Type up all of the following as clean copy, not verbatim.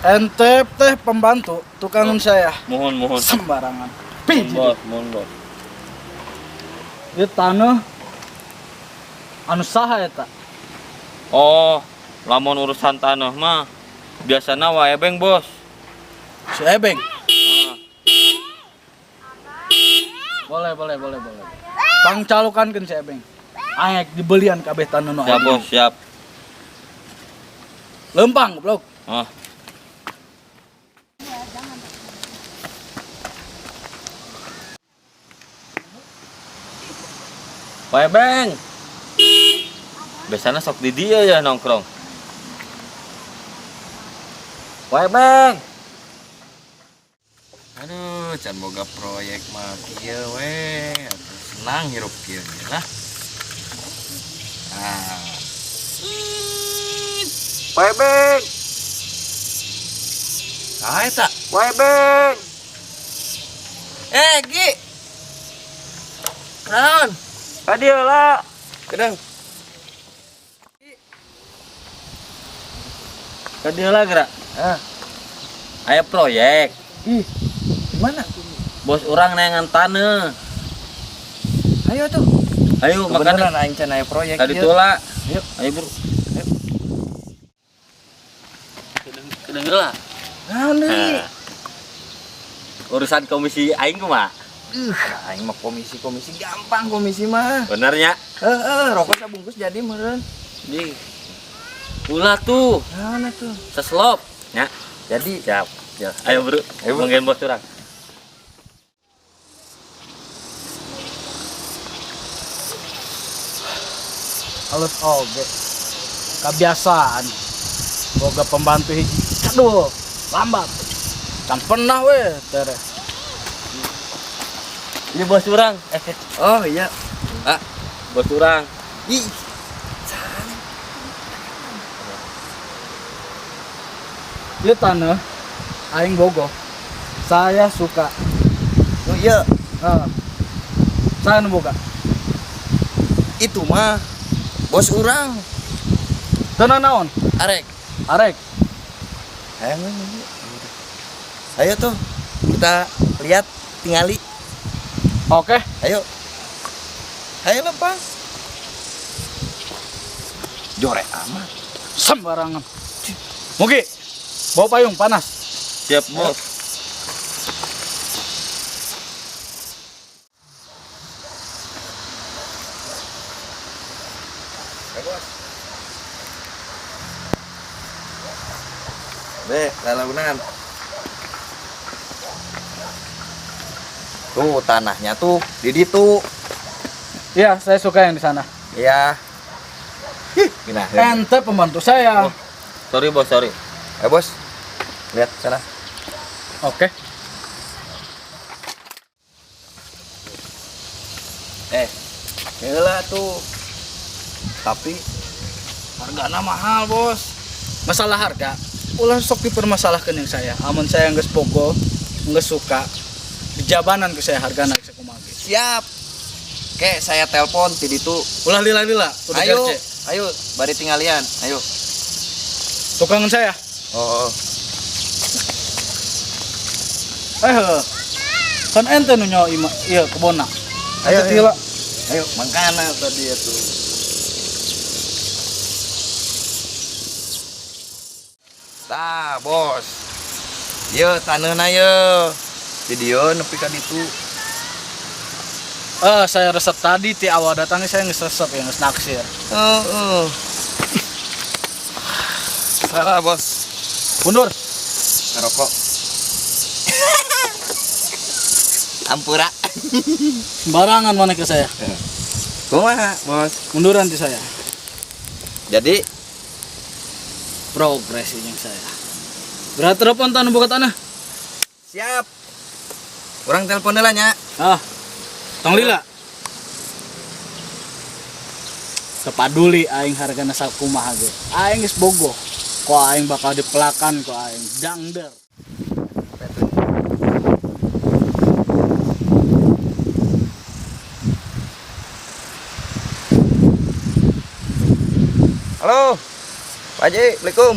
Ente teh pembantu tukangan saya. Mohon, mohon. Sembarangan. Mohon, Piji. bos, mohon, bos. Ieu taneuh anu saha eta? Oh, lamun urusan tanah mah biasana wae Ebeng, bos. Si Ebeng. Ah. Boleh, boleh, boleh, boleh. Pangcalukankeun si Ebeng. Aek dibelian kabeh taneuh nu Siap, aya. bos, siap. Lempang goblok. Ah. Wae Beng. Biasanya sok di dia ya nongkrong. Wae Beng. Aduh, can boga proyek mah kieu we. Atuh senang hirup kieu ge lah. Ah. Wae Beng. Ah, eta. Wae Beng. Eh, Gi. Naon? Ka dieu lah. Kedang. Ka dieu lah gerak. Ah. Aya proyek. Ih, gimana? Bos urang neangan taneuh. Ayo tuh. Ayo Kebeneran makanya aing can aya proyek tadi ieu. tuh lah. Ayo. Ayo, Bro. Ayo. Kedenger lah. Naon deui? Nah. Urusan komisi aing kumaha? Aing mah komisi-komisi gampang komisi mah. Benernya? Heeh, rokok sabungkus jadi meureun. Di. Ulah tuh. Naon atuh? Seslop. Ya. Jadi. Siap. Ya. Ayo, Bro. Ayo, Bro. Mungkin bos urang. Halus oge. Kebiasaan. Boga pembantu hiji. Aduh, lambat. Can pernah we tere. Ini bos urang. Oh iya. Ah, bos urang. Ih. Ieu taneuh aing bogoh. Saya suka. Oh iya. Heeh. Saya nu boga. Itu mah bos urang. Teu naon? Arek. Arek. Hayang we, we. Ayo tuh. Kita lihat tingali. Oke. Ayo. Ayo lempang. Jorek amat. Sembarangan. Mugi, bawa payung panas. Siap, bos. Ya, bos. Be, lalaunan. Tuh tanahnya tuh di ditu. Iya, saya suka yang di sana. Iya. Ih, gimana? Ente pembantu saya. Oh, sorry bos, sorry. Bos, lihat sana. Oke. Heula tuh. Tapi hargana mahal, bos. Masalah harga, ulah sok dipermasalahkan yang saya. Amun saya geus bogo, geus suka, dijabanan ke saya hargana sakumaha ge. Siap. Oke, saya telepon ti ditu. Ulah lila-lila, kudu Ayo, gerce. ayo, bari tinggalian. Ayo. Tukangan saya. Oh, oh. Heuh. Kan ente nu nyawa ima, ieu kebonna. Ayo, Ente ayo. tila. Ayo, mangkana tadi itu. Tah, bos. Ye, taneuhna ye. Di dieu nepi ka ditu. Saya resep tadi ti awal datangnya saya geus resep ya, geus naksir. Heeh. Salah, bos. Mundur. Ngerokok. Ampura. Sembarangan mana ke saya. Kumaha, bos? Munduran ti saya. Jadi progres ini yang saya. Berat telepon tanah buka tanah. Siap. Urang telepon heula nya. Ah. Tong lila. Sepaduli aing hargana sakumaha ge. Aing geus bogoh. Ko aing bakal dipelakan ko aing dangder. Halo. Pak Haji, Assalamualaikum.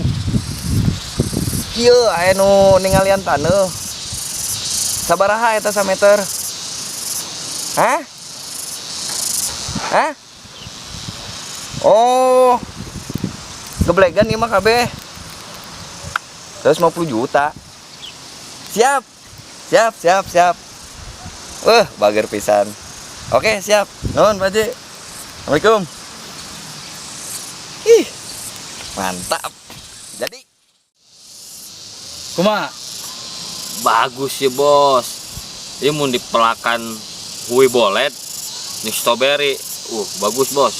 Kieu aya nu ningalian taneuh. Sabaraha eta sameter? Hah? Hah? Oh. Geblegan ieu mah kabeh. 150 juta. Siap. Siap, siap, siap. Wah, bager pisan. Oke, siap. Nuhun, Pak Haji. Assalamualaikum. Ih. Mantap. Jadi Kumaha? Bagus ya, Bos. Ieu mun dipelakan hui bolet nih strawberry. Bagus, Bos.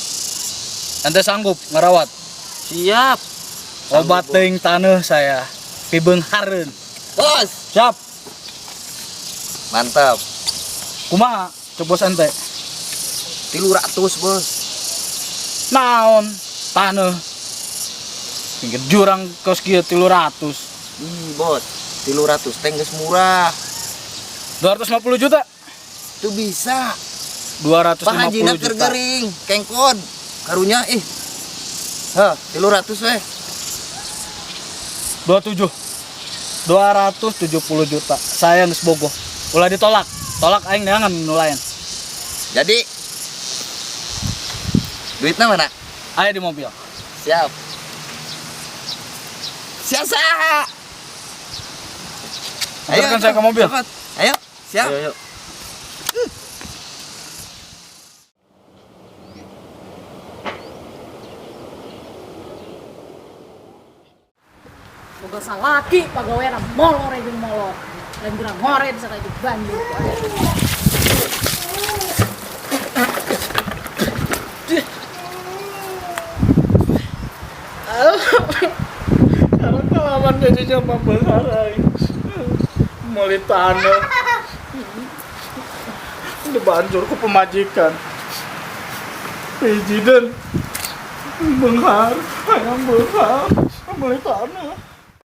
Ente sanggup ngerawat? Siap. Obat teuing taneuh saya. Pibeunghareun. Bos, Siap. mantap. Kumaha? Cek bos ente. 300, Bos. Naon? Taneuh. Pinggir jurang kos kieu 300. Ih, Bos, 300 teh geus murah. 250 juta. Itu bisa. 250 Pak Hajina keur juta. gering, kengkon. Karunya ih. Hah, 300 weh. 27. 270 juta. Saya geus bogoh. Ulah ditolak. Tolak aing neangan nu lain. Jadi duitnya mana? Aya di mobil. Siap. Siap saha? Antarkan saya ke mobil. Cepat. Ayo, siap. Ayo, ayo. Boga salaki pagaweana molor jeung molor. Lain geura ngore bisa kayak banjir. Sekarang kelawan jadinya beunghar aing. Meuli tanah. Dibanjur ku pamajikan. Presiden beunghar, hayang beunghar, meuli tanah.